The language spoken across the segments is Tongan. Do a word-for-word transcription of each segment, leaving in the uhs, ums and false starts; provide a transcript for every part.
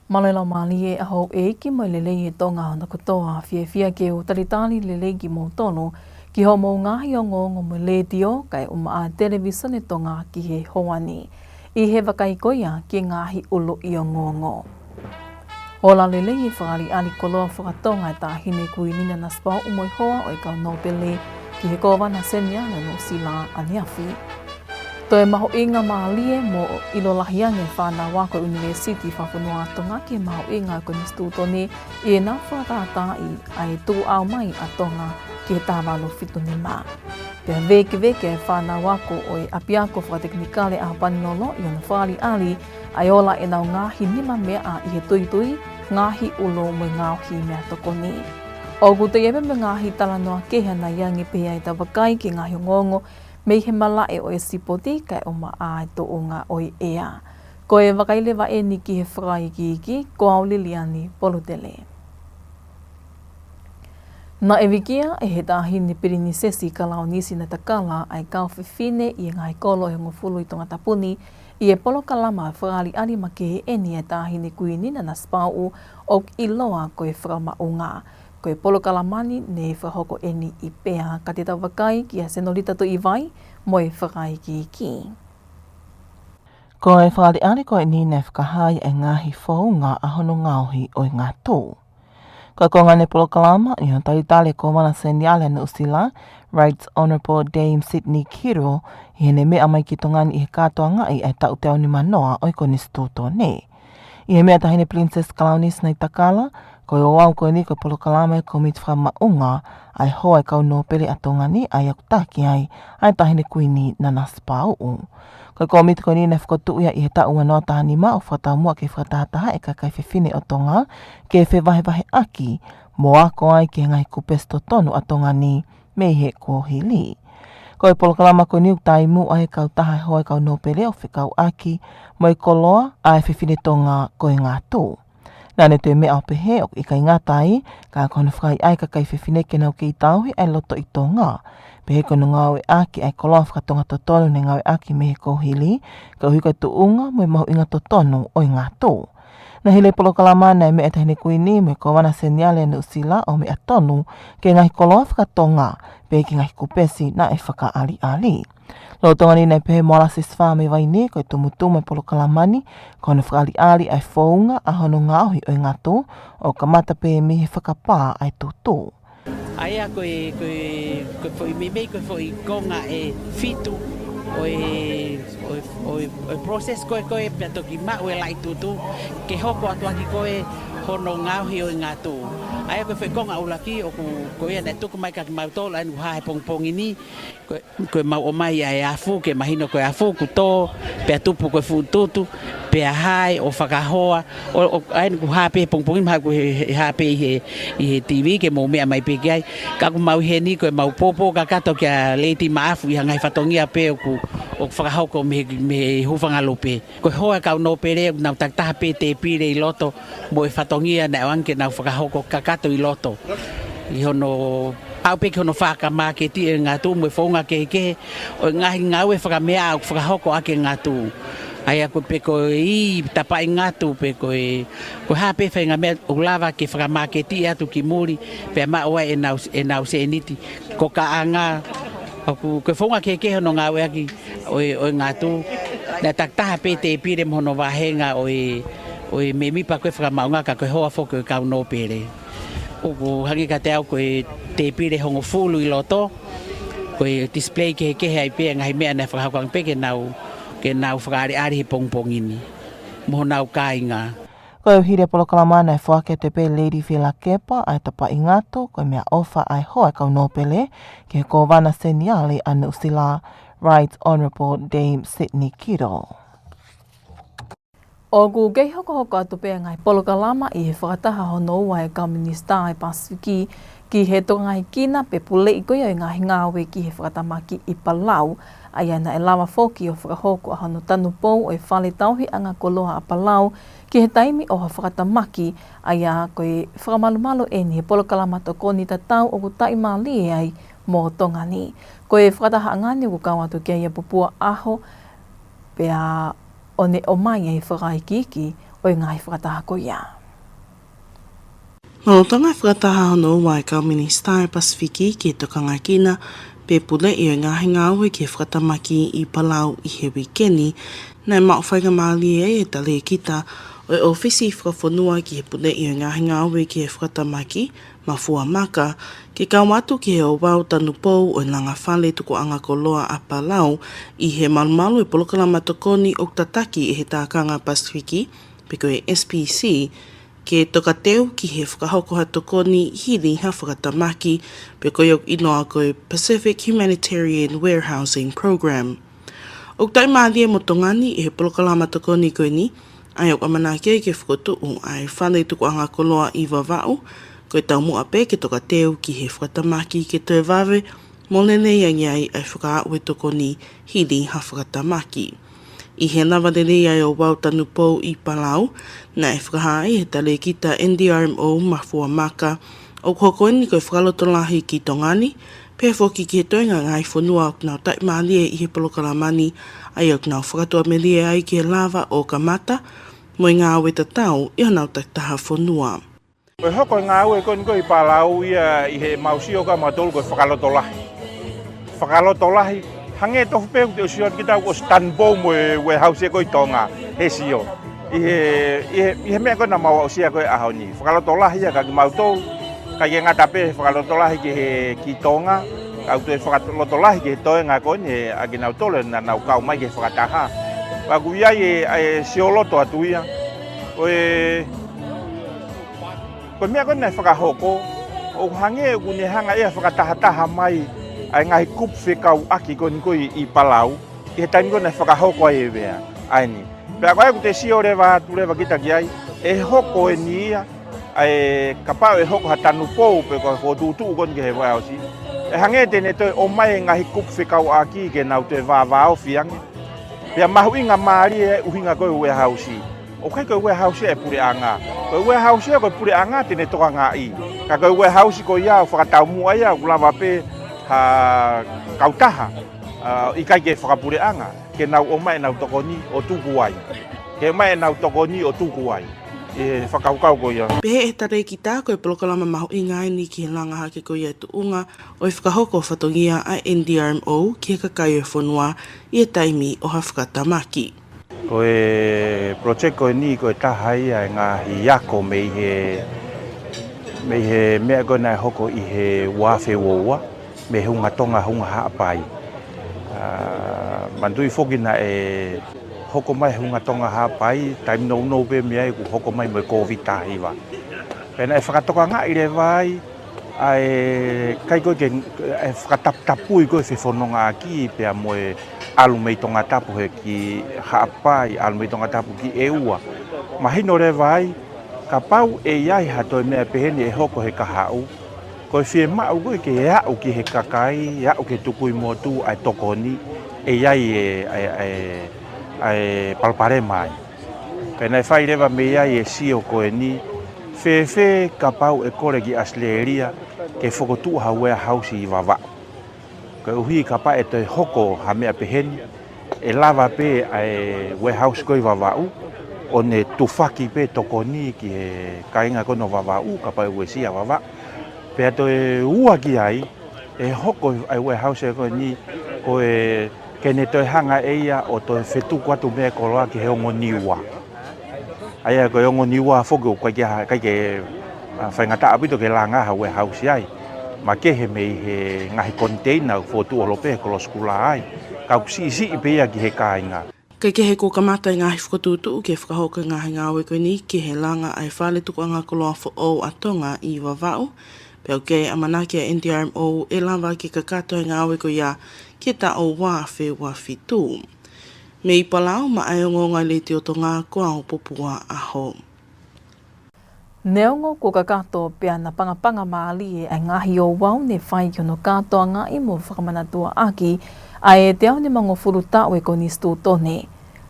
Mālō e laumālie ʻa houʻeiki mo e lelei ʻa Tonga hono kotoa. Fiefia ke u talitali lelei kimoutolu ki hoʻomou ngaahi ongoongo mo e letiō kae ʻumaʻā e Televisone Tonga ki he houa ni. ʻI he vakai ko ia ki he ngaahi ʻuluʻi ongoongo. Ola lelei e fakaʻaliʻali koloa fakatonga e Taʻahine Kuini Nanasipauʻu mo e hoa ʻo e kau nōpele ki he Kōvana Seniale ʻa Nuʻusila ʻaneafi. Toe mahuʻinga mālie mo ʻilo lahi ange e fānau ako ʻi he ʻUnivēsiti Fakafonua ʻa Tonga ki he mahuʻinga ʻo e Konisitūtone ʻi heʻenau fakatātaaʻi ʻa e tukuʻau mai ʻa Tonga ki he taha valu fitu nima. Pea vēkeveke e fānau ako ʻo e ʻApiako Fakatekinikale ʻa Paninolo ʻi hono fakaʻaliʻali ʻa e ola ʻenau ngaahi nimameaʻa ʻi he tuitui, ngaahi ʻulu mo e ngaohi meʻatokoni. ʻOku toe ʻi ai pē mo e ngaahi talanoa kehe ʻanai ange pea ʻe tau vakai ki he ngaahi ongoongo mei he malaʻe ʻo e sipoti kae ʻumaʻā e tuʻunga ʻo e ʻea. Ko e vakai leva eni ki he fakaikiiki, ko au Liliani Polutele. Naʻe vikia ʻe he Taʻahine Pilinisesi Kalaunisi Natakala ʻa e kau fefine ʻi he ngaahi kolo ʻe hongofulu ʻi Tongatapu ni ʻi he polokalama fakaʻaliʻali makehe eni ʻa e Taʻahine Kuini Nanasipauʻu ʻoku ʻiloa ko e Fakamaʻunga. Ko e polokalama ni ne fakahoko eni ʻi Pea, ka te tau vakai kia Senolita Tuʻivai mo e fakaikiiki. Ko e fakaʻaliʻali ko eni naʻe fakahā ai e ngaahi founga ʻa hono ngaohi ʻo e ngatū. Ko e konga eni e polokalama ʻi hono talitali ʻe he Kōvana Seniale ʻa Nuʻusila, Right Honourable Dame Sydney Kirtle, ʻi heʻene meʻa mai ki Tonga ni ʻi he kātoangaʻi ʻa e taʻu teau nimanoa ʻo e Konisitūtone. ʻI he meʻa ʻa e Taʻahine Pilinisesi Kalaunisi Natakala, ko e ouau ko eni ko e polokalama ʻa e Kōmiti Fakamaʻunga ʻa e hoa ʻo e kau nōpele ʻa Tonga ni, ʻa ia ʻoku taki ai ʻa e Taʻahine Kuini Nanasipauʻu. Ko e kōmiti ko eni naʻe fokotuʻu ia ʻi he taʻu ua noa taha nima ʻo fakataumuʻa ke fakatahatahaʻi e kakai fefine ʻo Tonga ke fevahevaheʻaki mo ako ai ki he ngaahi kupesi totonu ʻa Tonga ni mei he kuohili. Ko e polokalama ko eni ʻoku taimi ai e kautaha ʻo e hoa ʻo e kau nōpele ʻo fekauʻaki mo e koloa ʻa e fefine Tonga ko e ngatū. Naʻa ne toe meʻa ʻo pehē ʻoku ʻikai ngata ai, ka ko hono fakaʻaiʻai e kakai fefine ke nau kei tauhi ʻa e loto ʻi Tonga. Pehē ko hono ngāueʻaki ʻa e koloa fakatonga totonu ne ngāueʻaki mei he kuohili, koeʻuhi ko e tuʻunga mo e mahuʻinga totonu ʻo e ngatū. Naʻe hili e polokalama naʻe meʻa e Taʻahine Kuini mo e Kōvana Seniale ʻa Nuʻusila ʻo meʻa tonu ki he ngaahi koloa fakatonga, pea ki he ngaahi kupesi naʻe fakaʻaliʻali. Lolotonga ni naʻe pehē mo Alasi Sifā mei Vainī, ko e tumutumu ʻo e polokalama ni, ko hono fakaʻaliʻali ʻa e founga ʻa hono ngaohi ʻo e ngatū, ʻo kamata pē mei he fakapā ʻa e tutū. ʻA ia ko e, ko e, ko e foʻi meimei, ko e foʻi konga ʻe fitu ʻo e, ʻo e, ʻo e, ʻo e process ko ē ko ē pea toki maʻu e laʻi tutū ke hoko atu ʻaki ko ē hono ngaohi ʻo e ngatū. ʻA ia ko e foʻi konga ʻuluaki ʻoku, ko ia naʻe tuku mai kia kimautolu ʻa eni ʻoku hā he pongipongi ni, ko e, ko e mau ʻomai ʻa e afu ke mahino ko e afu kuo tō, pea tupu ko e fuʻu tutu, pea hae ʻo fakahoa, ʻo, ʻo, ʻa eni ʻoku hā pē he pongipongi, mahalo ʻoku hā pē ʻi he, ʻi he TV ke mou meʻa mai pē ki ai. Ka ʻoku mau ʻi heni ko e mau poupou kakato kia Lady Maʻafu ʻi ha ngaahi fatongia pē ʻoku, ʻoku fakahoko mei, mei he hūfanga lupe. Ko e hoa ʻo e kau nōpele ʻoku nau takitaha pē tēpile ʻi loto mo e fatongia naʻe ʻoange ke nau fakahoko kakato ʻi loto. ʻI hono aʻu pē ki hono fakamāketiʻi e ngatū mo e founga kehekehe ʻo e ngaahi ngāue fakameʻa ʻoku fakahoko ʻaki e ngatū. ʻA ia ko e pē ko e tapaʻi ngatu pe ko e, ko e hā pē faʻahinga meʻa ʻoku lava ke fakamāketiʻi atu ki muli pea maʻu ai ʻenau, ʻenau sēniti. Ko e kaʻanga, ʻoku, ko e founga kehekehe hono ngāueʻaki ʻo e, ʻo e ngatū. Naʻe takitaha pē tēpile mo hono vāhenga ʻo e, ʻo e mēmipa ko ē Fakamaʻunga ka ko e hoa foki ʻo e kau nōpele. ʻOku hangē kiate au ko e tēpile ʻe hongofulu ʻi loto, ko e display kehekehe ai pē e ngaahi meʻa naʻe fakahoko ange pē ke nau, ke nau fakaʻaliʻali he pongipongi ni mo honau kāinga. Ko e hili e polokalama naʻe foaki atu pē ʻe Lady Vela Kepa ʻa e tapaʻi ngatu, ko e meʻaʻofa ʻa e hoa ʻo e kau nōpele ki he Kōvana Seniale ʻa Nuʻusila, Right Honourable Dame Sydney Kirtle. ʻOku kei hokohoko atu pē e ngaahi polokalama ʻi he fakataha hono ua ʻa e kau minisitā ʻo e Pasifiki ki he tokangaekina pe puleʻi ko ia ʻo e ngaahi ngāue ki he fakatamaki ʻi Palau, ʻa ia naʻe lava foki ʻo fakahoko ʻa hono tanupou ʻo e fale tauhiʻanga koloa ʻa Palau ki he taimi ʻo ha fakatamaki, ʻa ia ko e fakamalumalu eni he polokalama tokoni tatau ʻoku taʻimālie ai mo Tonga ni. Ko e fakatahaʻanga ni ʻoku kau atu ki ai ʻa Pupua ʻAho, pea ʻo ne ʻomai ʻa e fakaikiiki ʻo e ngaahi fakataha ko ia. Lolotonga e fakataha hono ua ʻa e kau minisitā ʻo e Pasifiki ki he tokanga ki he puleʻi ʻo e ngaahi ngāue ki he fakatamaki ʻi Palau ʻi he uike ni, naʻe maʻu faingamālie ai e talēkita ʻo e ʻōfisi fakafonua ki he puleʻi ʻo e ngaahi ngāue ki he fakatamaki, Mafua Maka, ke kau atu ki he ouau tanupou ʻo e langa fale tukuʻanga koloa ʻa Palau ʻi he malumalu ʻo e polokalama tokoni ʻoku tataki ʻe he Tākanga Pasifiki, pe ko e S P C, ke tokateu ki he fakahoko ha tokoni hili ha fakatamaki, pe ko ia ʻoku ʻiloa ko e Pacific Humanitarian Warehousing Program. ʻOku taʻimālie mo Tonga ni ʻi he polokalama tokoni ko eni, ʻa ia ʻoku ʻamanaki ai ke fokotuʻu ʻa e fale tukuʻanga koloa ʻi Vavaʻu, ko e taumuʻa pē ke tokateu ki he fakatamaki ke toe vave mo lelei ange ai ʻa e fakaaʻu e tokoni hili ha fakatamaki. ʻI he lava lelei ʻa e ouau tanupou ʻi Palau, naʻe fakahā ʻe he talēkita N D R M O Mafua Maka, ʻoku hoko eni ko e fakalotolahi ki Tonga ni, pehē foki ki he toenga ngaahi fonua ʻoku nau taʻimālie ʻi he polokalama ni, ʻa ia ʻoku nau fakatuʻamelie ai ke lava ʻo kamata mo e ngāue tatau ʻi honau takitaha fonua. Ko e hoko e ngāue ko eni ko ē ʻi Palau ia ʻi heʻemau sio kimautolu ko e fakalotolahi. Fakalotolahi, hangē tofu pē ʻoku te sio atu kita ʻoku ʻosi tanupou mo e warehouse ko ē ʻi Tonga, he sio. ʻI he, ʻi he, ʻi he meʻa ko ē naʻa mau aʻusia ko ē he ʻaho ni. Fakalotolahi ia kia kimautolu, ʻikai ke ngata pē he fakalotolahi ki he, ki Tonga, ka ʻoku toe fakalotolahi ki he toenga ko eni ʻa kinautolu naʻa nau kau mai ki he fakataha. Pea ʻoku ʻi ai e, e sioloto atu ia. Ko e, ko e meʻa ko ē naʻe fakahoko, ʻoku hangē ʻoku ne hanga ia ʻo fakatahataha mai ʻa e ngaahi kupu fekauʻaki ko eni ko ē ʻi Palau, ʻi he taimi ko ē naʻe fakahoko ai e meʻa ʻa eni. Pea ko e ʻoku te sio leva atu leva kita ki ai, ʻe hoko eni ia, ʻa e kapau ʻe hoko ha tanupou pe ko e fokotuʻutuʻu ko eni ki he warehouse, ʻe hangē te ne toe ʻomai e ngaahi kupu fekauʻaki ke nau toe vāvāofi ange. Pea mahuʻinga mālie e ʻuhinga ko ē ʻo e warehouse. ʻOku ʻikai ko e warehouse ʻa e puleʻanga. Ko e warehouse ia ko e puleʻanga te ne tokangaʻi. Ka ko e warehouse ko ia ʻoku fakataumuʻa ia ʻoku lava pē ha kautaha, ʻa, ʻikai ke fakapuleʻanga, ke nau ʻomai ʻenau tokoni ʻo tuku ai. Ke ʻomai ʻenau tokoni ʻo tuku ai. ʻI he fakakaukau ko ia. Pehē ʻe he talēkita ko e polokalama mahuʻinga eni ki he langa hake ko ia e tuʻunga ʻo e fakahoko fatongia ʻa e N D R M O ki he kakai ʻo e fonua ʻi he taimi ʻo ha fakatamaki. Ko e project ko eni ko e taha ia e ngaahi ako mei he, mei he meʻa ko ē naʻe hoko ʻi he ua afe ua ua, mei he Hunga Tonga Hunga Haʻapai. ʻA, manatuʻi foki naʻe hoko mai Hunga Tonga Haʻapai, taimi nounou pē mei ai kuo hoko mai mo e Kōviti taha hiva. Pea naʻe fakatokangaʻi leva ai, ʻa e ʻikai ko ē ke, ʻa e fakataputapui ko ē fefonongaʻaki pea mo e ʻalu mei Tongatapu he ki Haʻapai, ʻalu mei Tongatapu ki ʻEua. Mahino leva ai, kapau ʻe ʻi ai ha toe meʻa pehē ni ʻe hoko he kahaʻu, ko e fiemaʻu ko ē ke aʻu ki he kakai, aʻu ki he tukui motu ʻa e tokoni, ʻe ʻi ai e, ʻa e, ʻa e, ʻa e palopalema ai. Pea naʻe fai leva mei ai e sio ko eni, fēfē kapau ʻe kole ki ʻAositelēlia ke fokotuʻu ha warehouse ʻi Vavaʻu. Koeʻuhi kapau ʻe toe hoko ha meʻa pehē ni, ʻe lava pē ʻa e warehouse ko ē ʻi Vavaʻu, ʻo ne tufaki pē tokoni ki he kāinga ko ē ʻo Vavaʻu, kapau ʻe uesia Vavaʻu. Pea toe ua ki ai, ʻe hoko ʻa e warehouse ko eni, ko e ke ne toe hanga ʻe ia ʻo toe fetuku atu meʻa koloa ki he ongo Niua. ʻA ia ko e ongo Niua foki ʻoku ʻikai ke, ʻikai ke, ʻa, faingataʻa ʻaupito ke langa ha warehouse ai. Makehe mei he ngaahi container ʻoku fokotuʻu holo pē he kolosi kulā ai. Ka ʻoku siʻisiʻi pē ia ki he kāinga. Kae kehe kuo kamata e ngaahi fokotuʻutuʻu ke fakahoko e ngaahi ngāue ko eni ki he langa ʻa e fale tukuʻanga koloa foʻou ʻa Tonga ʻi Vavaʻu. Pea ʻoku ʻi ai e ʻamanaki ʻa e N D R M O ʻe lava ke kakato e ngāue ko ia ki he taʻu ua afe ua fitu. Mei Palau, maʻa e ongoongo ʻa e Letiō Tonga, ko au Popua ʻAho. Neongo kuo kakato pea naʻe pangapanga mālie ʻa e ngaahi ouau ne fai ki hono kātoangaʻi mo fakamanatuʻaʻaki ʻa e teau nimangofulu taʻu e Konisitūtone,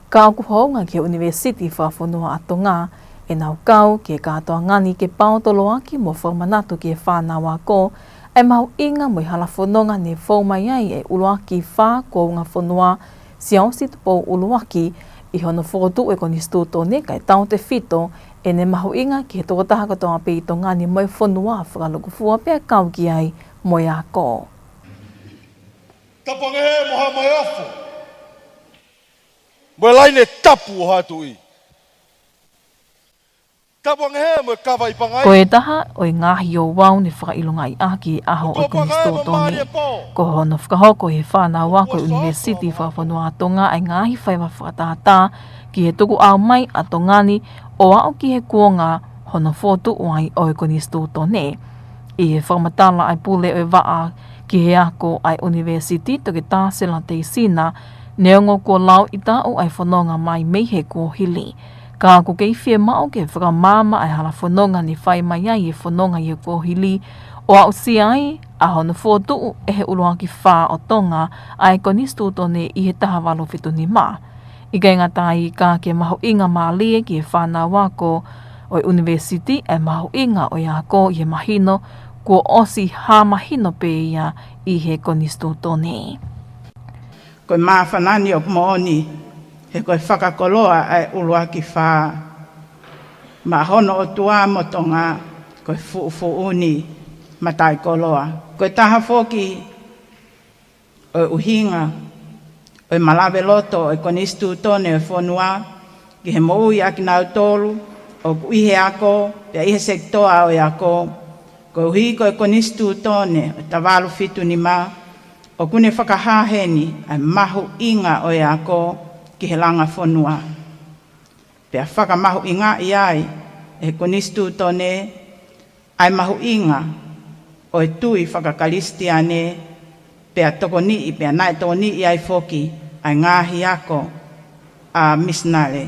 ka ʻoku hounga ki he ʻUnivēsiti Fakafonua ʻa Tonga ʻenau kau ki he kātoanga ni ke paotoloaki mo fakamanatu ki he fānau ako ʻa e mahuʻinga mo e hala fononga ne fou mai ai e ʻuluaki fā kuonga fonua, Siaosi Tupou ʻUluaki, ʻi hono fokotuʻu e Konisitūtone, kae tautefito ʻene mahuʻinga ki he tokotaha kotoa pē ʻi Tonga ni mo e fonua fakalūkufua pea kau ki ai mo e ako. Tapu ange hē mo Haʻa Moheofo, mo e laine tapu ʻo Haʻa Tuʻi. Tapu ange hē mo e kava ʻi Pangai. Ko e taha ʻo e ngaahi ouau ne fakaʻilongaʻi ʻaki e ʻaho ʻo e Konisitūtone, ko hono fakahoko ʻe he fānau ako ʻo e ʻUnivēsiti Fakafonua ʻa Tonga ʻa e ngaahi faiva fakatātā ki he tukuʻau mai ʻa Tonga ni ʻo aʻu ki he kuonga hono fokotuʻu ai ʻo e Konisitūtone. ʻI he fakamatala ʻa e pule ʻo e vaʻa ki he ako ʻa e ʻUnivēsiti, Toketā Sela Teisina, neongo kuo lauʻi taʻu ʻa e fononga mai mei he kuohili, ka ʻoku kei fiemaʻu ke fakamaama ʻa e hala fononga ne fai mai ai e fononga ʻi he kuohili, ʻo aʻusia ai ʻa hono fokotuʻu ʻe he ʻUluaki Fā ʻo Tonga ʻa e Konisitūtone ʻi he taha valu fitu nima. ʻIkai ngata ai, ka ke mahuʻinga mālie ki he fānau ako ʻo e ʻUnivēsiti ʻa e mahuʻinga ʻo e ako ʻi he mahino kuo ʻosi hā mahino pē ia ʻi he Konisitūtone. Ko e māfana ni ʻoku moʻoni, he ko e fakakoloa ʻa e ʻUluaki Fā maʻa hono ʻOtua mo Tonga, ko e fuʻufuʻu ni mataʻikoloa. Ko e taha foki ʻo e ʻuhinga ʻo e malaveloto ʻo e Konisitūtone ʻo e fonua ki he moʻui ʻa kinautolu ʻoku ʻi he ako pea ʻi he sekitoa ʻo e ako, koeʻuhi ko e Konisitūtone ʻo e taha valu fitu nima, ʻoku ne fakahā heni ʻa e mahuʻinga ʻo e ako ki he langa fonua. Pea fakamahuʻingaʻi ai ʻe he Konisitūtone ʻa e mahuʻinga ʻo e tui fakakalisitiane, pea tokoniʻi, pea naʻe tokoniʻi ai foki ʻa e ngaahi ako ʻa e misinale.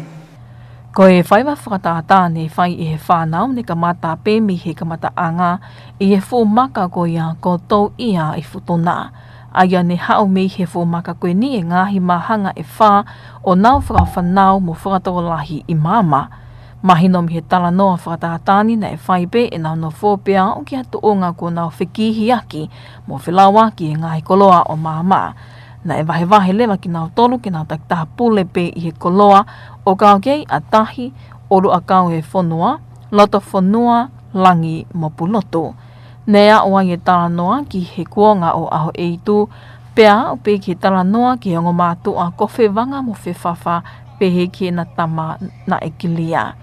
Ko e faiva fakatātā ne fai ʻe he fānau ne kamata pē mei he kamataʻanga ʻi he fuʻu maka ko ia ko Touiaifutuna. ʻA ia ne haʻu mei he fuʻu maka ko eni e ngaahi māhanga ʻe fā ʻo nau fakafanau mo fakatokolahi ʻi māmani. Mahino mei he talanoa fakatātā ni naʻe fai pē ʻenau nofo pea aʻu ki ha tuʻunga kuo nau fekihiaki mo felauʻaki e ngaahi koloa ʻo māmani. Naʻe vahevahe leva kinautolu ke nau takitaha pule pē ʻi he koloa ʻo kau ki ai ʻa Tahi, ʻUluʻakau ʻo e Fonua, Lotofonua, Langi mo Pulotu. Naʻe aʻu ai e talanoa ki he kuonga ʻo ʻAhoʻeitu, pea aʻu pē ki he talanoa ki he ongo mātuʻa ko Fevanga mo Fefafa, pehē ki heʻena tama naʻe kilia.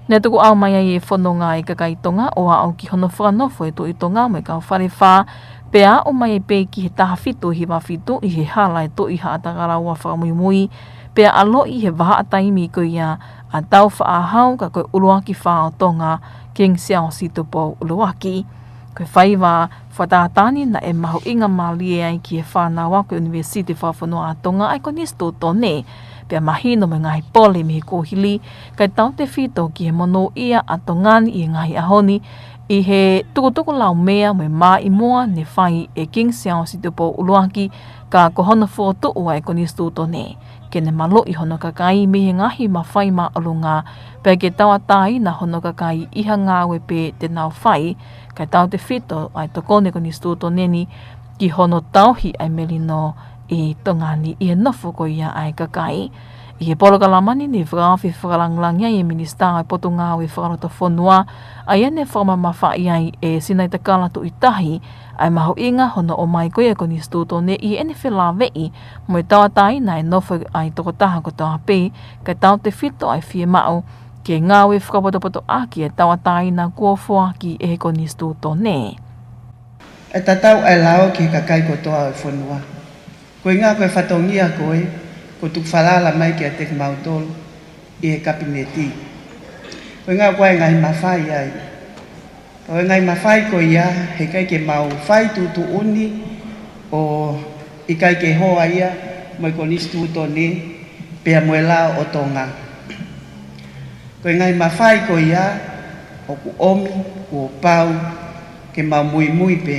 Naʻe tukuʻau mai ai e fononga ʻa e kakai Tonga ʻo aʻu ki hono fakanofo e Tuʻi Tonga mo e kau Falefā, pea aʻu mai ai pē ki he taha fitu hiva fitu ʻi he hala e Tuʻi Haʻatakalaua fakamuimui, pea ʻaloʻi he vahaʻa taimi ko ia ʻa Tāufaʻāhau ka ko e ʻUluaki Fā ʻo Tonga, King Siaosi Tupou ʻUluaki. Ko e faiva fakatātā ni naʻe mahuʻinga mālie ai ki he fānau ako ʻUnivēsiti Fakafonua ʻa Tonga ʻa e Konisitūtone, pea mahino mo e ngaahi pole mei he kuohili, kae tautefito ki he monūʻia ʻa Tonga ni ʻi he ngaahi ʻaho ni, ʻi he tukutuku laumea mo e maʻimoa ne fai ʻe King Siaosi Tupou ʻUluaki, ka ko hono fokotuʻu ʻa e Konisitūtone ke ne maluʻi hono kakai mei he ngaahi mafai māʻolunga, pea ke tauʻatāina hono kakai ʻi ha ngāue pē te nau fai, kae tautefito ʻa e tokoni Konisitūtone ni ki hono tauhi ʻa e melino ʻi Tonga ni ʻi he nofo ko ia ʻa e kakai. ʻI he polokalama ni ne fakaofi fakalāngilangi ai e Minisitā ʻo e Potungāue Fakalotofonua, ʻa ia ne fakamamafaʻi ai ʻe Sinaitakala Tuʻitahi ʻa e mahuʻinga hono ʻomai ko ia e Konisitūtone ʻi heʻene felāveʻi mo e tauʻatāina e nofo ʻa e tokotaha kotoa pē, kae tautefito ʻa e fiemaʻu ke ngāue fakapotopotoʻaki e tauʻatāina kuo foaki ʻe he Konisitūtone. ʻE tatau ʻa e lao ki he kakai kotoa ʻo e fonua. Ko e ʻuhinga ko e fatongia ko ē kuo tuku falala mai kiate kimautolu ʻi he Kapineti. Ko e ʻuhinga ko e ngaahi mafai ai. Ko e ngaahi mafai ko ia, heʻikai ke mau fai tuʻutuʻuni ʻo ʻikai ke hoa ia mo e Konisitūtone pea mo e lao ʻo Tonga. Ko e ngaahi mafai ko ia ʻoku ʻomi, kuo pau ke mau muimui pē.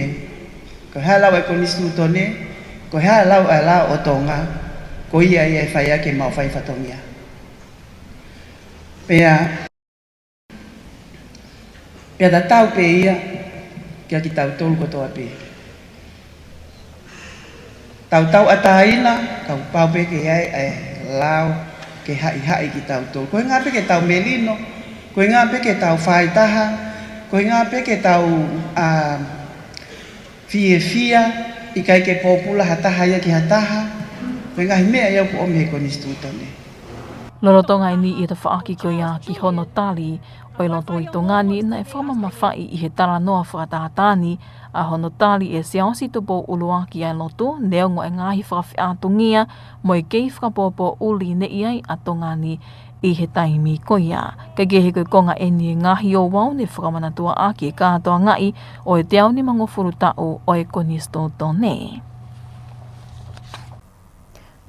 Ko e hā e lau ʻa e Konisitūtone, ko e hā e lau ʻa e lao ʻo Tonga, ko ia ia ʻe fai ʻaki ʻemau fai fatongia. Pea, pea tatau pē ia kia kitautolu kotoa pē. Tau tauʻatāina, ka kuo pau pē ke ʻi ai ʻa e lao ʻe haʻihaʻi kitautolu. Ko e ʻuhinga pē ke tau melino, ko e ʻuhinga pē ke tau faitaha, ko e ʻuhinga pē ke tau, ā, fiefia, ʻikai ke pōpula ha taha ia ki ha taha, ko e ngaahi meʻa ia ʻoku ʻomi he konisitūtone. Lolotonga eni ʻi he tafaʻaki ko ia ki hono tali ʻo e lotu ʻi Tonga ni, naʻe fakamamafaʻi ʻi he talanoa fakatātā ni ʻa hono tali ʻe Siaosi Tupou ʻUluaki ʻa e lotu, neongo e ngaahi fakafeʻātungia mo e kei fakapōpōʻuli ne ʻi ai ʻa Tonga ni ʻi he taimi ko ia. Kae kehe, ko e konga eni e ngaahi ouau ne fakamanatuʻaʻaki e kātoangaʻi ʻo e teau nimangofulu taʻu ʻo e konisitūtone.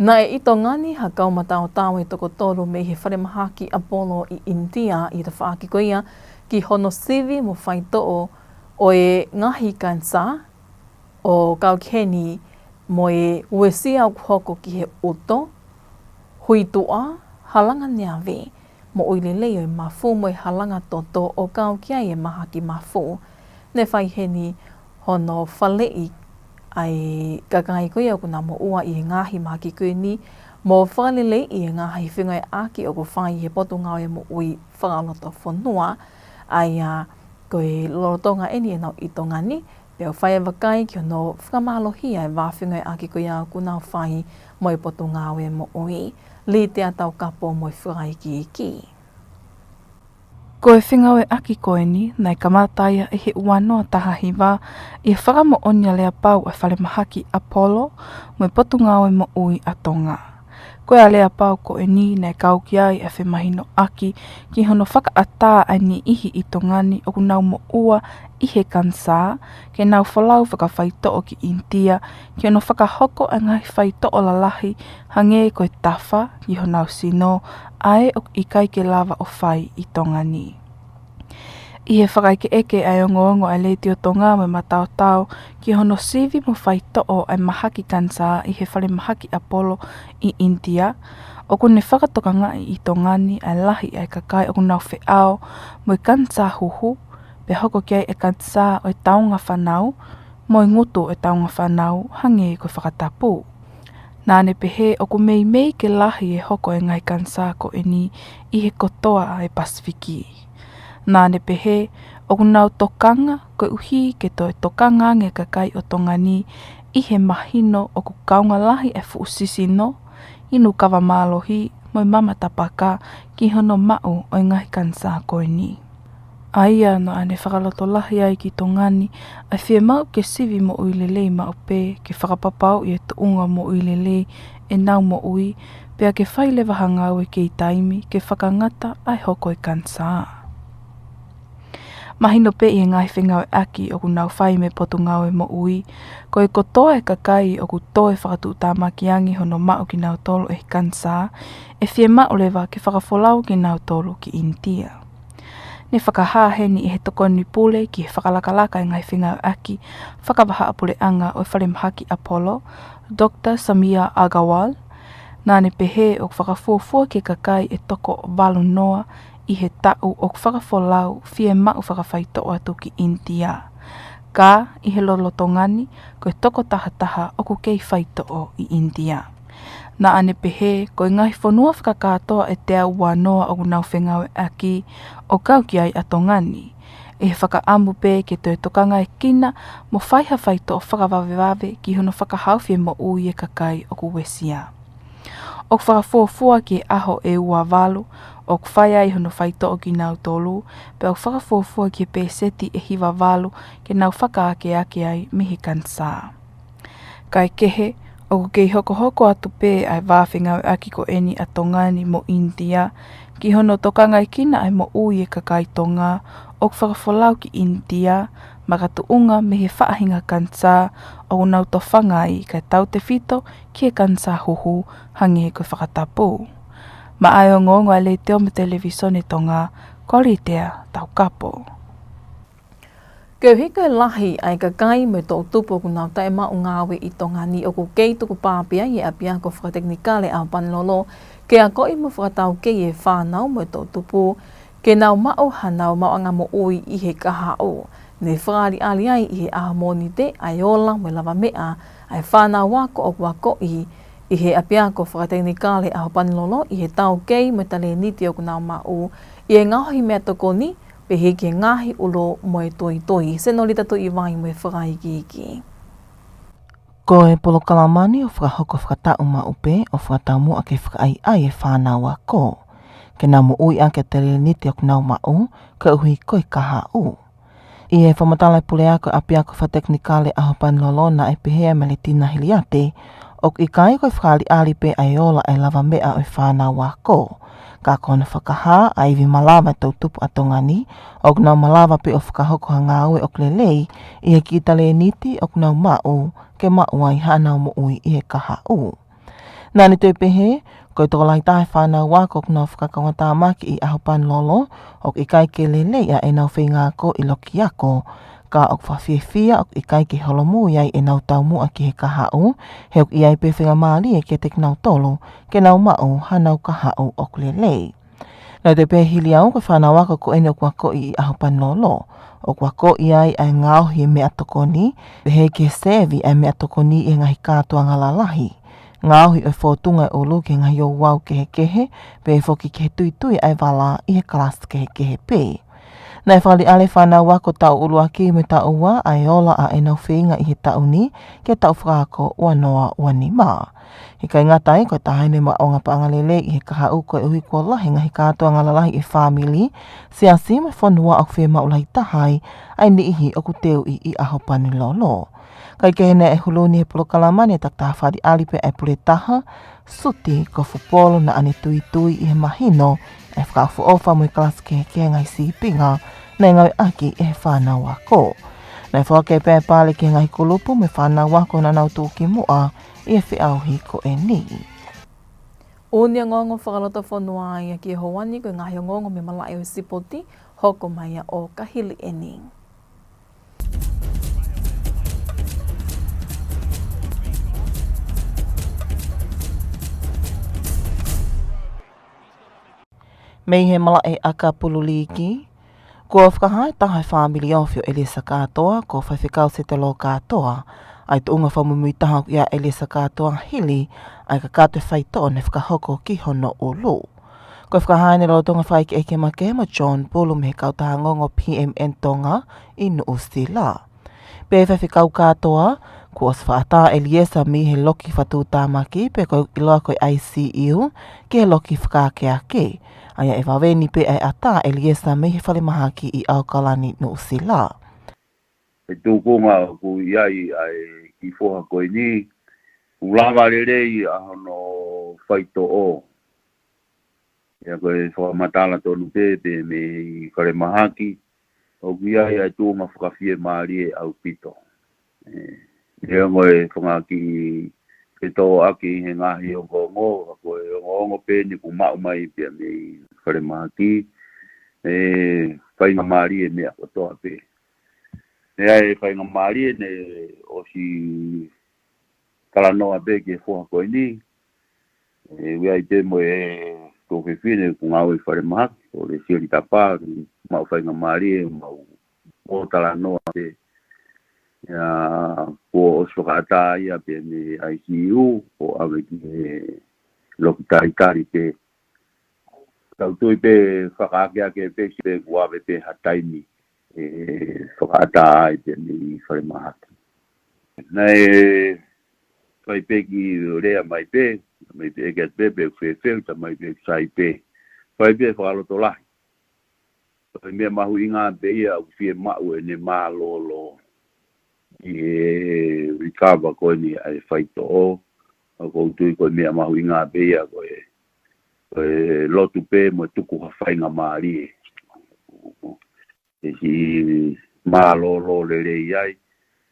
Naʻe ʻi Tonga ni ha kau mataotao ʻe toko tolu mei he falemahaki ʻApolo ʻi ʻInitia ʻi he tafaʻaki ko ia ki hono sivi mo faitoʻo ʻo e ngaahi kanisā, ʻo kau ki heni mo e uesia ʻoku hoko ki he ʻuto, huituʻa, halanga neave, moʻui lelei ʻo e mafu mo e halanga toto ʻo kau ki ai e mahaki mafu. Ne fai heni hono faleʻi ʻa e kakai ko ia ʻoku nau moʻua ʻi he ngaahi mahaki ko eni, mo fakaleleiʻi e ngaahi fengāueʻaki ʻoku fai he Potungāue Moʻui Fakalotofonua, ʻa ia ko e lolotonga eni ʻenau ʻi Tonga ni, pea ʻoku fai e vakai ki hono fakamālohia e vā fengāueʻaki ko ia ʻoku nau fai mo e Potungāue Moʻui. Litea Taukapo mo e fakaikiiki. Ko e fengāueʻaki ko eni, naʻe kamata ia ʻi he ua noa taha hiva, ʻi he fakamoʻoni ʻa Leapau ʻa e falemahaki ʻApolo mo e Potungāue Moʻui ʻa Tonga. Ko e aleapau ko eni naʻe kau ki ai ʻa e femahinoʻaki ki hono fakaʻatā ʻa e niʻihi ʻi Tonga ni ʻoku nau moʻua ʻi he kanisā, ke nau folau fakafaitoʻo ki ʻInitia, ki hono fakahoko ʻa e ngaahi faitoʻo lalahi hangē ko e tafa ki honau sino, ʻa ē ʻoku ʻikai ke lava ʻo fai ʻi Tonga ni. ʻI he fakaʻekeʻeke ʻa e ongoongo ʻa e Letiō Tonga mo e mataotao ki hono sivi mo faitoʻo ʻa e mahaki kanisā ʻi he falemahaki ʻApolo ʻi ʻInitia, ʻoku ne fakatokangaʻi ʻi Tonga ni ʻa e lahi ʻa e kakai ʻoku nau feʻao mo e kanisā huhu, pea hoko ki ai e kanisā ʻo e taunga fānau, mo e ngutu ʻo e taunga fānau, hangē ko e fakatapu. Naʻa ne pehē ʻoku meimei ke lahi e hoko e ngaahi kanisā ko eni ʻi he kotoa ʻa e Pasifiki. Naʻa ne pehē ʻoku nau tokanga koeʻuhi ke toe tokanga ange kakai ʻo Tonga ni ʻi he mahino ʻoku kaunga lahi e fuʻu sisino, inu kava mālohi mo e mama tapaka ki hono maʻu ʻo e ngaahi kanisā ko eni. ʻA ia naʻa ne fakalotolahi ai ki Tonga ni ʻa e fiemaʻu ke sivi moʻui lelei maʻu pē, ke fakapapauʻi e tuʻunga moʻui lelei ʻenau moʻui, pea ke fai leva ha ngāue kei taimi ke fakangata ʻa e hoko e kanisā. Mahino pē ʻi he ngaahi fengāueʻaki ʻoku nau fai mo e Potungāue Moʻui, ko e kotoa e kakai ʻoku toe fakatuʻutāmaki ange hono maʻu kinautolu ʻe he kanisā, ʻe fiemaʻu leva ke fakafolau kinautolu ki ʻInitia. Ne fakahā heni ʻe he Tokoni Pule ki he Fakalakalaka e Ngaahi Fengāueʻaki Fakavahaʻapuleʻanga ʻo e Falemahaki ʻApolo, Doctor Samir Aggarwal, naʻa ne pehē ʻoku fakafuofua ki he kakai ʻe toko valu noa ʻi he taʻu ʻoku fakafolau fiemaʻu fakafaitoʻo atu ki ʻInitia. Ka ʻi he lolotonga ni, ko e toko tahataha ʻoku kei faitoʻo ʻi ʻInitia. Naʻa ne pehē, ko e ngaahi fonua fakakātoa ʻe teau ua noa ʻoku nau fengāueʻaki ʻo kau ki ai ʻa Tonga ni. ʻE fakaʻamu pē ke toe tokangaekina mo fai ha faitoʻo fakavavevave ki hono fakahaofi e moʻui e kakai ʻoku uesia. ʻOku fakafuofua ki he ʻaho ʻe ua valu ʻoku fai ai hono faitoʻo kinautolu, pea ʻoku fakafuofua ki he pēseti ʻe hiva valu ke nau fakaakeake ai mei he kanisā. Kae kehe, ʻoku kei hokohoko atu pē ʻa e vā fengāueʻaki ko eni ʻa Tonga ni mo ʻInitia ki hono tokangaekina ʻa e moʻui e kakai Tonga ʻoku fakafolau ki ʻInitia, makatuʻunga mei he faʻahinga kanisā ʻoku nau tofanga ai, kae tautefito ki he kanisā huhu hangē ko e fakatapu. Maʻa e ongoongo ʻa e Letiō mo e Televīsone Tonga, ko Litea Taukapo. Koeʻuhi ko e lahi ʻa e kakai mo e toʻutupu ʻoku nau taʻemaʻu ngāue ʻi Tonga ni, ʻoku kei tukupā pē ʻa e ʻApiako Fakatekinikale ʻAhopanilolo ke akoʻi mo fakataukei e fānau mo e toʻutupu ke nau maʻu hanau maʻuʻanga moʻui ʻi he kahaʻu. Ne fakaʻaliʻali ai ʻi he ʻaho Mōnite ʻa e ola mo e lavameʻa ʻa e fānau ako ʻoku akoʻi ʻi he ʻapiako fakatekinikale ʻAhopanilolo ʻi he taukei mo e talēniti ʻoku nau maʻu ʻi he ngaohi meʻatokoni, pehē ki he ngaahi ʻulu mo e toitoi. Senolita Tuʻivai mo e fakaikiiki. Ko e polokalama ni ʻoku fakahoko fakataʻu maʻu pē ʻo fakataumuʻa ke fakaʻaiʻai e fānau ako ke nau moʻui ʻaki e talēniti ʻoku nau maʻu, koeʻuhi ko e kahaʻu. ʻI he fakamatala ʻa e puleako ʻapiako fakatekinikale ʻAhopanilolo, naʻe pehē ʻe Meletina Hiliate ʻoku ʻikai ko e fakaʻaliʻali pē ʻa e ola ʻa e lavameʻa ʻo e fānau ako, ka ko hono fakahā ʻa e ivi malava ʻa e toʻu tupu ʻa Tonga ni ʻoku nau malava pē ʻo fakahoko ha ngāue ʻoku lelei ʻi he kiʻi talēniti ʻoku nau maʻu ke maʻu ai haʻanau moʻui ʻi he kahaʻu. Naʻa ne toe pehē, ko e tokolahi taha e fānau ako ʻoku nau fakakaungātāmaki ʻi ʻAhopanilolo ʻoku ʻikai ke lelei ʻa ʻenau feinga ako ʻi loki ako, ka ʻoku fakafiefia ʻoku ʻikai ke holomui ai ʻenau taumuʻa ki he kahaʻu, he ʻoku ʻi ai pē faingamālie kiate kinautolu ke nau maʻu haʻanau kahaʻu ʻoku lelei. Naʻe toe pehē ʻe Hiliate, ko e fānau ako ko eni ʻoku akoʻi ʻi ʻAhopanilolo, ʻoku akoʻi ai ʻa e ngaohi e meʻatokoni, pehē ki he seevi ʻa e meʻatokoni ʻi he ngaahi kātoanga lalahi, ngaohi ʻo e fōtunga ʻo e ʻulu ki he ngaahi ouau kehekehe, pehē foki ki he tuitui ʻa e vala ʻi he kalasi kehekehe pē. Naʻe fakaʻaliʻali e fānau ako taʻu ʻuluaki mo e taʻu ua ʻa e ola ʻa ʻenau feinga ʻi he taʻu ni ki he taʻu fakaako ua noa ua nima. ʻIkai ngata ai, ko e taha eni e maʻuʻanga paʻanga lelei ʻi he kahaʻu koeʻuhi kuo lahi e ngaahi kātoanga lalahi ʻi he fāmili, siasi mo e fonua ʻoku fiemaʻu lahi taha ai ʻa e niʻihi ʻoku teuʻi ʻi ʻAhopanilolo. Kae kehe, naʻe hulu ni he polokalama ni e takitaha fakaʻaliʻali pē ʻa e pule taha, Suti Kofupolu, naʻa ne tuitui ʻi he mahino ʻa e fakaʻofoʻofa mo e kalasi kehekehe e ngaahi sīpinga naʻe ngāueʻaki ʻe he fānau ako. Naʻe foaki pē ʻa e pale ki he ngaahi kulupu mo e fānau ako naʻa nau tuʻukimuʻa ʻi he feʻauhi ko eni. ʻOku ne ongoongo fakalotofonua ia ki he houa ni. Ko e ngaahi ongoongo mei he malaʻe ʻo e sipoti, hoko mai ia ʻo ka hili eni. Mei he malaʻe ʻakapulu liiki, kuo fakahā ʻe he taha e fāmili ofi ʻo ʻEliesa Kātoa, ko Faifekau Setelo Kātoa, ʻa e tuʻunga fakamuimuitaha ʻoku ʻia ʻEliesa Kātoa hili ʻa e kakato e faitoʻo naʻe fakahoko ki hono ʻulu. Ko e fakahā eni lolotonga fakaʻekeʻeke makehe mo John Pulu mei he kautaha ongoongo P M N Tonga ʻi Nuʻusila. Pehē ʻe Faifekau Kātoa, kuo ʻosi fakaʻatā ʻa ʻEliesa mei he loki fakatuʻutāmaki, pe ko e ʻiloa ko e I C U, ki he loki fakaakeake, ʻa ia ʻe vave ni pē ʻa e ʻatā ʻa ʻEliesa mei he falemahaki ʻi ʻAokalani, Nuʻusila. ʻE tukunga ʻoku ʻi ai ʻa e kiʻi foha ko eni, ʻoku lava lelei ʻa hono faitoʻo. ʻIa, ko e fakamatala tonu pē, pē mei falemahaki, ʻoku ʻi ai ʻa e tuʻunga fakafiemālie ʻaupito. ʻE, ʻi he ongo e fanga kiʻi fetōʻaki he ngaahi ongoongo, ka ko e ongoongo pē eni ʻoku maʻu mai pē mei falemahaki, ʻe faingamālie e meʻa kotoa pē. ʻE ʻi ai e faingamālie ne ʻosi talanoa pē ki he foha ko eni. ʻE, ʻoku ʻi ai pē mo e tuofefine ʻoku ngāue ʻi falemahaki, ko Lesieli Tapa, maʻu faingamālie, maʻu ʻo talanoa pē. ʻIa, kuo ʻosi fakaʻatā ia pē mei he I C U, ʻo ʻave ki he loki talitali pē. Tau tui pē fakaakeake pē, si pē kuo ʻave pē ha taimi ʻe fakaʻatā ai pē mei falemahaki. Naʻe fai pē kiʻi lea mai pē, mai pē ʻeke atu pē, pe ʻoku fēfē, ta mai pē ʻoku sai pē. Fai pē fakalotolahi. Ko e meʻa mahuʻinga pē ia ʻoku fiemaʻu ʻene mālōlō ʻi he recover ko eni ʻa e faitoʻo. ʻOku ou tui ko e meʻa mahuʻinga pē ia ko e, ko e lotu pē mo e tuku ha faingamālie. ʻE siʻi mālōlō lelei ai,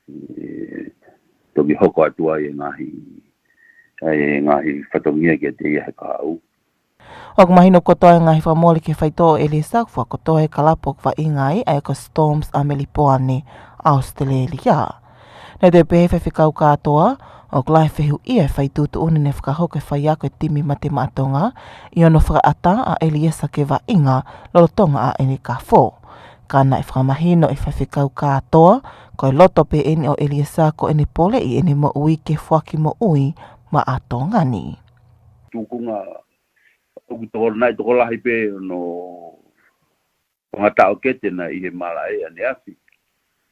ʻe toki hoko atu ai e ngaahi, ʻa e ngaahi fatongia kiate ia he kahaʻu. ʻOku mahino kotoa e ngaahi fakamole ki he faitoʻo ʻo ʻEliesa, ʻoku fakakotoa ʻe he kalapu ʻoku vaʻinga ai, ʻa ia ko Storms ʻa Melipoane, ʻAositelēlia. Naʻe toe pehē ʻe Faifekau Kātoa, ʻoku lahi e fehuʻi ʻi he fai tuʻutuʻuni naʻe fakahoko ʻe he faiako e timi Mate Maʻa Tonga ʻi hono fakaʻatā ʻa ʻEliesa ke vaʻinga lolotonga ʻa ʻene kafo. Ka naʻe fakamahino ʻe Faifekau Kātoa, ko e loto pē eni ʻo ʻEliesa ko ʻene poleʻi ʻene moʻui ke foaki moʻui maʻa Tonga ni. Tukunga ʻoku tokolahi, tokolahi pē ʻo no konga taʻokete naʻe ʻi he malaʻe ʻaneafi.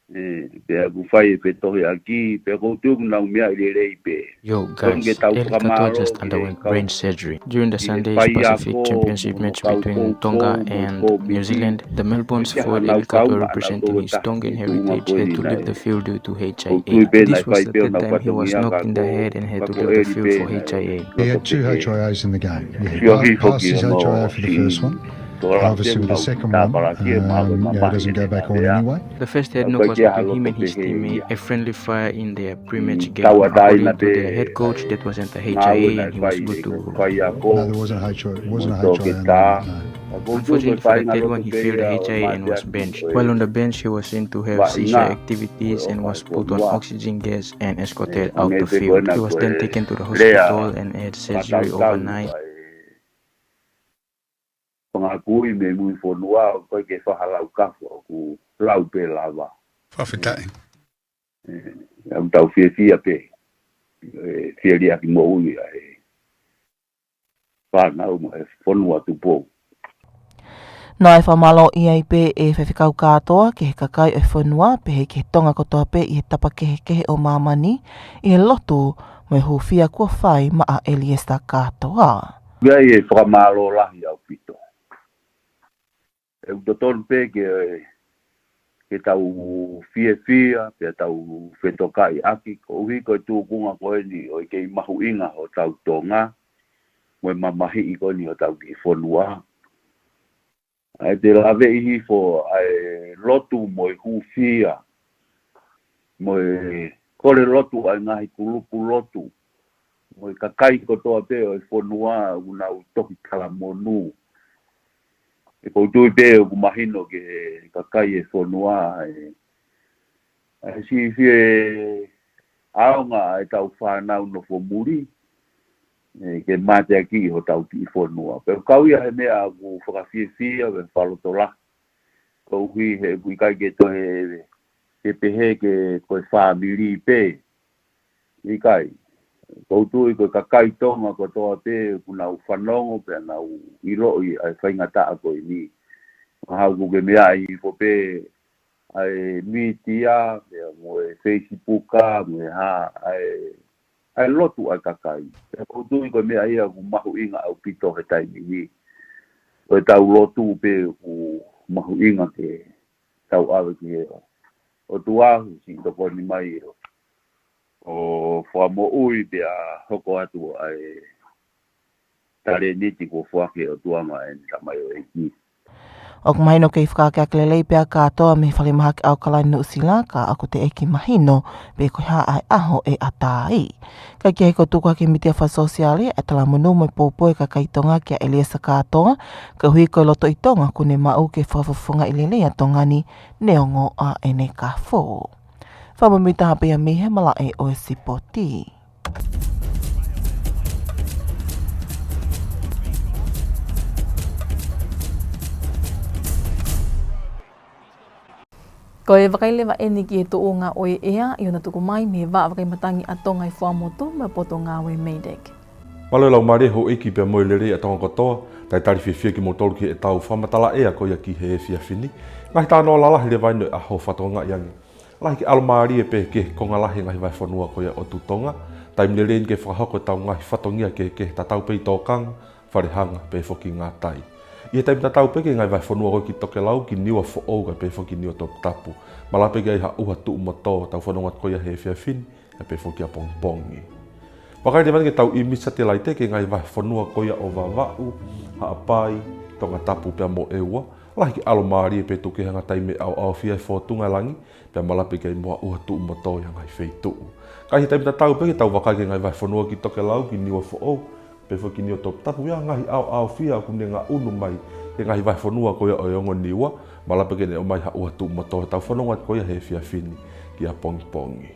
ʻE, pea ʻoku fai e fetohiʻaki, pea ʻoku ou tui ʻoku nau meaʻi lelei pē. Yo, guys, Eli Katoa just underwent brain surgery. During the Sunday's Pacific Championship match between Tonga and New Zealand, the Melbourne's forward Eli Katoa, representing his Tongan heritage, had to leave the field due to H I A. This was the third time he was knocked in the head and had to leave the field for H I A. He had two H I As in the game. Yeah, he passed his H I A for the first one. Obviously, with the second one, um, you know, it doesn't go back on anyway. The first head knock was between him and his teammate, a friendly fire in their pre-match game. According to their head coach, that wasn't a H I A and he was good to go. No, there wasn't a H I A, it wasn't a H I A on that, no. Unfortunately for the third one, he failed a H I A and was benched. While on the bench, he was seen to have seizure activities and was put on oxygen gas and escorted out the field. He was then taken to the hospital and had surgery overnight. Fanga kui mei mui fonua, ʻoku ʻikai ke faʻa lau kafo, ʻoku lau pē lava. Fakafetaʻi. ʻE, ʻoku tau fiefia pē. ʻE, fiefia ki moʻui ʻa e fānau mo e fonua Tupou. Naʻe fakamālō ai pē ʻe Faifekau Katoa ki he kakai ʻo e fonua, pehē ki he Tonga kotoa pē ʻi he tapa kehekehe ʻo māmani, ʻi he lotu mo e hūfia kuo fai maʻa Eliesa Katoa. ʻOku ʻi ai e fakamālō lahi ʻaupito. ʻOku totonu pē ke, ke tau fiefia, pea tau fetokaʻiʻaki, koeʻuhi ko e tukunga ko eni ʻo e kei mahuʻinga hotau Tonga, mo e mamahiʻi ko eni hotau kiʻi fonua. ʻA ia te u laveʻi hifo ʻa e lotu mo e hūfia, mo e kole lotu ʻa e ngaahi kulupu lotu, mo e kakai kotoa pē ʻo e fonua ʻoku nau toki talamonū. ʻOku ou tui pē ʻoku mahino ki he kakai e fonua ʻa e, ʻa e siʻi fie ʻaonga ʻa e tau fānau nofo muli, ʻe, ke mateakiʻi hotau kiʻi fonua. Pea ʻoku kau ia he meʻa ʻoku fakafiefia, pea fakalotolahi. Koeʻuhi he ʻoku ʻikai ke toe, ke pehē ke ko e fāmili pē. ʻIkai. ʻOku ou tui ko e kakai Tonga kotoa pē ʻoku nau fanongo pea nau ʻiloʻi ʻa e faingataʻa ko eni. Mahalo ʻoku ke meaʻi hifo pē ʻa e mītia, pea mo e Facebook, mo e hā, ʻa e, ʻa e lotu ʻa e kakai. Pea ʻoku ou tui ko e meʻa ia ʻoku mahuʻinga ʻaupito he taimi ni. Ko e tau lotu pē ʻoku mahuʻinga ke tau ʻave ki he ʻOtua, siʻi tokoni mai ʻo, ʻo fakamoʻui pea hoko atu ʻa e talēniti kuo foaki ʻe he ʻOtua maʻa ʻene tamaioʻeiki. ʻOku mahino kei fakaakeake lelei pē ʻa Katoa mei he falemahaki ʻAokalani Nuʻusila, ka ʻoku teʻeki mahino pe ko e hā ʻa e ʻaho ʻe ʻatā ai. Ka ʻi he ko e tuku hake mītia fakasōsiale ʻa e talamonū mo e poupou ʻa e kakai Tonga kia Eliesa Katoa, koeʻuhi ko e lotoʻi Tonga kuo ne maʻu ke fakafofongaʻi lelei ʻa Tonga ni neongo ʻa ʻene kafo. Fakamuimuitaha pē ia mei he malaʻe ʻo e sipoti. Ko e vakai leva eni ki he tuʻunga ʻo e ʻea ʻi hono tuku mai mei he Vaʻa Vakai Matangi ʻa Tonga ʻi Fuaʻamotu mo e Potungāue MEIDECC. Mālō e laumālie houʻeiki pea mo e lelei ʻa Tonga kotoa, talitali fiefia kimoutolu ki heʻetau fakamatala ʻea ko ia ki he efiafi ni. Ngaahi talanoa lalahi leva eni ʻo e ʻaho fakatokangaʻi ange. Lahi ke ʻalomālie pē ki he konga lahi e ngaahi vahefonua ko ia ʻo Tuʻi Tonga. Taimi lelei eni ke fakahoko ʻetau ngaahi fatongia kehekehe tatau pē ʻi tōkanga, fale hanga, pehē foki ngātai. ʻI he taimi tatau pē ki he ngaahi vahefonua ko ē ki tokelau, ki Niuafoʻou, kae pehē foki ki Niuatoputapu. Malava pē ke ʻi ai ha ʻuha tuʻu mo tō, tau fanongo atu ko ia he efiafi ni, kae pehē foki ʻapongipongi. Vakai leva eni ke tau ʻīmisi satelaite ki he ngaahi vahefonua ko ia ʻo Vavaʻu, Haʻapai, Tongatapu pea mo ʻEua. Lahi ke ʻalomālie pē tuku kehe ʻa e ngaahi taimi ʻaoʻaofia e fōtunga e langi, pea malava pē ke ʻi ai mo ha ʻuha tuʻu mo tō ʻi ha ngaahi feituʻu. Ka ʻi he taimi tatau pē ke tau vakai ki he ngaahi vahefonua ki tokelau, ki Niuafoʻou, pehē foki ki Niuatoputapu, ʻi ai ha ngaahi ʻaoʻaofia ʻoku ne ngaʻunu mai ki he ngaahi vahefonua ko ia ʻo e ongo Niua, malava pē ke ne ʻomai ha ʻuha tuʻu mo tō, tau fanongo atu ko ia he efiafi ni ki ʻapongipongi.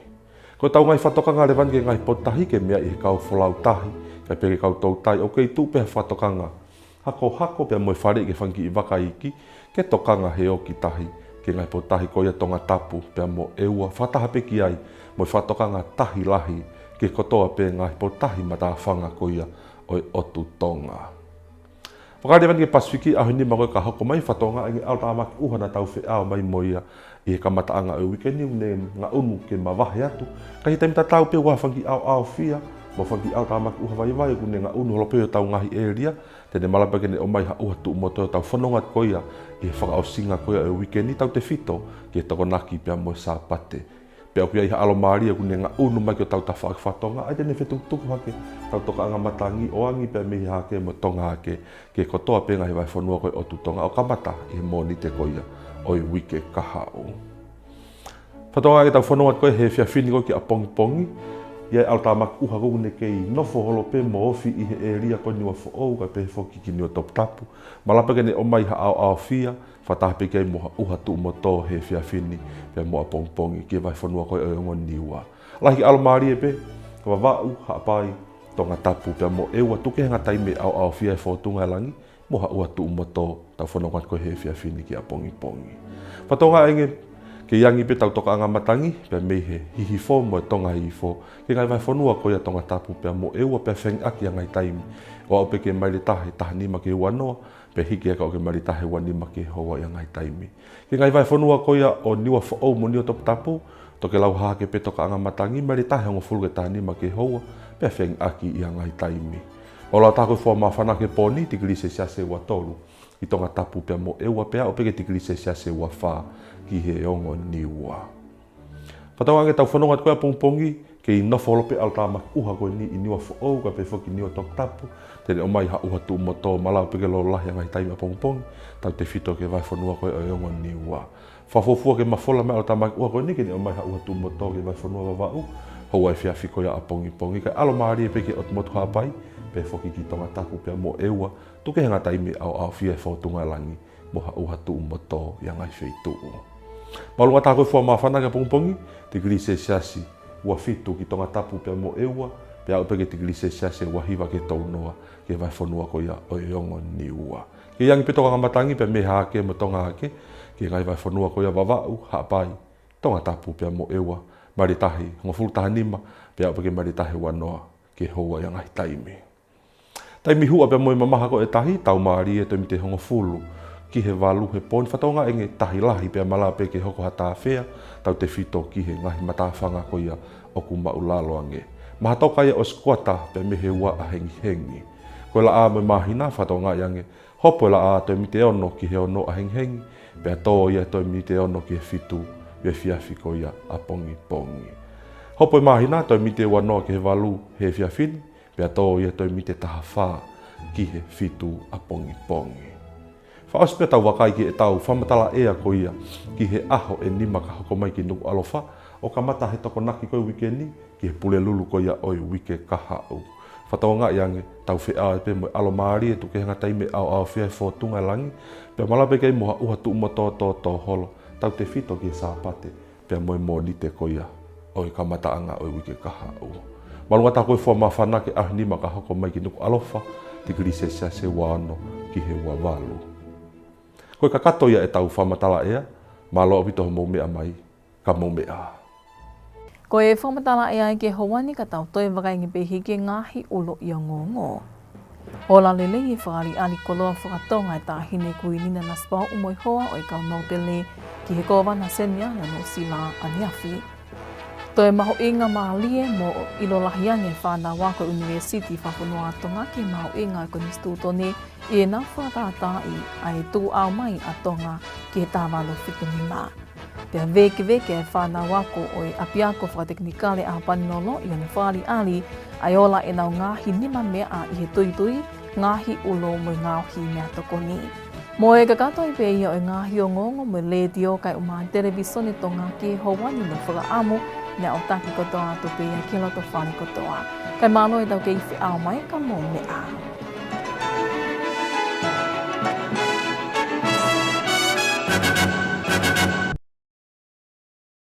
Ko ʻetau ngaahi fakatokanga leva eni ki he ngaahi potutahi ke meaʻi ʻe he kau folau tahi, kae pehē ki he kau toutai, ʻoku kei tuʻu pē ha fakatokanga hakohako pea mo e faleʻi ki he fanga kiʻi vaka iiki, ke tokanga he ō ki tahi ki he ngaahi potutahi ko ia Tongatapu pea mo ʻEua, fakataha pē ki ai mo e fakatokanga tahi lahi ki he kotoa pē ngaahi potutahi matāfanga ko ia ʻo e ʻotu Tonga. Fakalelevani ki he Pasifiki, ʻaho ʻe nima ko ē ka hoko mai, fakatokangaʻi ange ʻa e ʻAlo Tāmaki ʻUha naʻa tau feʻao mai mo ia ʻi he kamataʻanga ʻo e uike ni, ʻoku ne ngaʻunu ke mavahe atu. Ka ʻi he taimi tatau pē ʻoku ʻi ai e fanga kiʻi ʻaoʻaofia mo e fanga kiʻi ʻAlo Tāmaki ʻUha vaivai ʻoku ne ngaʻunu holo pē ʻi hotau ngaahi ʻēlia, te ne malava ke ne ʻomai ha ʻuha tuʻumotu ʻo tau fononga ko ia ʻi he fakaʻosinga ko ia ʻo e uike ni, tautefito ki he Tokonaki pea mo e Sāpate. Pea ʻoku ʻi ai ha ʻalomālie ʻoku ne ngaʻunu mai ki hotau tafaʻaki fakatonga, ʻa ia te ne fetukutuku hake ʻetau tokaʻanga matangi ʻo ʻoange pea mei Hahake mo Tonga Hahake ki he kotoa pē ngaahi vahefonua ko ē ʻo e ʻotu Tonga, ʻo kamata ʻi he Mōnite ko ia ʻo e uike kahaʻu. Fakatokangaʻi ange ʻetau fononga ko ē he efiafi ni ko ē ki ʻapongipongi, ʻi ai e ʻAlo Tāmaki ʻUha ko ē ʻoku ne kei nofo holo pē mo ofi ʻi he ʻēlia ko ē Niuafoʻou kae pehē foki ki Niuatoputapu. Malava ke ne ʻomai ha ʻaoʻaofia, fakataha pē ki ai mo ha ʻuha tuʻumotu he efiafi ni pea mo ʻapongipongi ki he vahefonua ko ē ʻo e ongo Niua. Lahi e ʻalomālie pē, Vavaʻu, Haʻapai, Tongatapu pea mo ʻEua, tuku kehe he ngaahi taimi ʻe ʻaoʻaofia e fōtunga ʻo e langi mo ha ʻuha tuʻumotu ʻetau fononga ko ē he efiafi ni ki ʻapongipongi. Fakatokangaʻi ange kei angi pē ʻetau tokaʻanga matangi pea mei he Hihifo mo e Tonga Hihifo ki he ngaahi vahefonua ko ia Tongatapu pea mo ʻEua, pea fengiʻaki ʻi ha ngaahi taimi ʻo aʻu pē ki he maile taha ʻe taha nima ki he ua noa, pea hiki hake ʻo aʻu ki he maile taha ʻe ua nima ki he houa ʻi ha ngaahi taimi. Ki he ngaahi vahefonua ko ia ʻo Niuafoʻou mo Niuatoputapu, tokelau hahake pē tokaʻanga matangi, maile taha ʻe hongofulu ki he taha nima ki he houa, pea fengiʻaki ʻi ha ngaahi taimi. Mālō ʻa e taha ko ē fua māfana ki he pō ni, tikilī selesiasi ʻe ua tolu ki Tongatapu pea mo ʻEua, pea aʻu pē ki he tikilī selesiasi ʻe ua fā ki he ongo Niua. Fakatokangaʻi ange ʻetau fononga ko ē ʻapongipongi, kei nofo holo pē ʻAlo Tāmaki ʻUha ko eni ʻi Niuafoʻou kae pehē foki Niuatoputapu, te ne ʻomai ha ʻuha tuʻumotu, malava pē ke lolo lahi ʻi ha ngaahi taimi ʻapongipongi, tautefito ki he vahefonua ko ē ʻo e ongo Niua. Fakafuofua ke mafola mai e ʻAlo Tāmaki ʻUha ko eni ke ne ʻomai ha ʻuha tuʻumotu ki he vahefonua Vavaʻu, houa efiafi ko ia ʻapongipongi, kae ʻalomālie pē ki he ʻotu motu Haʻapai, pehē foki ki Tongatapu pea mo ʻEua, tuku kehe he ngaahi taimi ʻe ʻaoʻaofia e fōtunga ʻo e langi mo ha ʻuha tuʻumotu ʻi ha ngaahi feituʻu. Māʻolunga taha ko ē fua māfana ki ʻapongipongi, tikilī selesiasi ua fitu ki Tongatapu pea mo ʻEua, pea aʻu pē ki he tikilī selesiasi ʻe ua hiva ki he tolu noa ki he vahefonua ko ia ʻo e ongo Niua. Kei angi pē tokaʻanga matangi pea mei Hahake mo Tonga Hahake ki he ngaahi vahefonua ko ia Vavaʻu, Haʻapai, Tongatapu pea mo ʻEua, maile taha ʻe hongofulu ki he taha nima, pea aʻu pē ki he maile taha ʻe ua noa ki he houa ʻi ha ngaahi taimi. Taimi huʻa pea mo e mamaha ko ē e tahi, tau mālie, toe mita ʻe hongofulu ki he valu he pō ni, fakatokangaʻi ange tahi lahi pea malava pē ke hoko ha tāfea, tautefito ki he ngaahi matāfanga ko ia ʻoku māʻulalo ange. Maha toka ia ʻosi kuata pea mei he ua ʻahengihengi. Ko e laʻā mo e māhina, fakatokangaʻi ange hopo e laʻā toe mita ʻe ono ki he ono ʻahengihengi, pea tō ia toe mita ʻe ono ki he fitu ʻi he efiafi ko ia ʻapongipongi. Hopo e māhina toe mita ʻe ua noa ki he valu he efiafi ni, pea tō ia toe mita ʻe taha fā ki he fitu ʻapongipongi. Fakaʻosi pea tau vakai ki heʻetau fakamatala ʻea ko ia ki he ʻaho ʻe nima ka hoko mai ki Nukuʻalofa, ʻo kamata he Tokonaki ko ē uike ni ki he Pulelulu ko ia ʻo e uike kahaʻu. Fakatokangaʻi ange ʻetau feʻao pē mo e ʻalomālie, tuku kehe he ngaahi taimi ʻe ʻaoʻaofia e fōtunga ʻo e langi, pea malava pē ke ʻi ai mo ha ʻuha tuʻumotu tōtō holo, tautefito ki he Sāpate pea mo e Mōnite ko ia ʻo e kamataʻanga ʻo e uike kahaʻu. Māʻolunga taha ko ē fua māfana ki he ʻaho ʻe nima ka hoko mai ki Nukuʻalofa, tikilī selesiasi ʻe ua ono ki he ua valu. Ko e kakato ia ʻetau fakamatala ʻea, mālō ʻaupito hoʻomou meʻa mai, ka mou meʻa ā. Ko e fakamatala ʻea ki he houa ni, ka tau toe vakai ange pē hiki ki he ngaahi ʻuluʻi ongoongo. Ola lelei e fakaʻaliʻali koloa fakatonga e Taʻahine Kuini Nanasipauʻu mo e hoa ʻo e kau nōpele ki he Kōvana Senior ʻa Nuʻusila ʻaneafi. Toe mahuʻinga mālie mo ʻilo lahi ange e fānau ako ʻunivēsiti fakafonua ʻa Tonga ki he mahuʻinga ʻo e Konisitūtone ʻi heʻenau fakatātaaʻi ʻa e tuʻu ʻaumai ʻa Tonga ki he taha valu fitu nima. Pea vēkeveke e fānau ako ʻo e ʻApiako Fakatekinikale ʻa Hapanilolo ʻi hono fakaʻaliʻali ʻa e ola ʻenau ngaahi nimameaʻa ʻi he tuitui, ngaahi ʻulu mo e ngaohi meʻatokoni. Mo e kakato ai pē ia ʻo e ngaahi ongoongo mei he Letiō kae ʻumaʻā e Televīsone Tonga ki he houa ni, ʻoku fakaʻamu ke ne aʻutaki kotoa atu pē ia ki he lotofale kotoa. Kae mālō ʻetau kei feʻao mai, ka mou meʻa ā.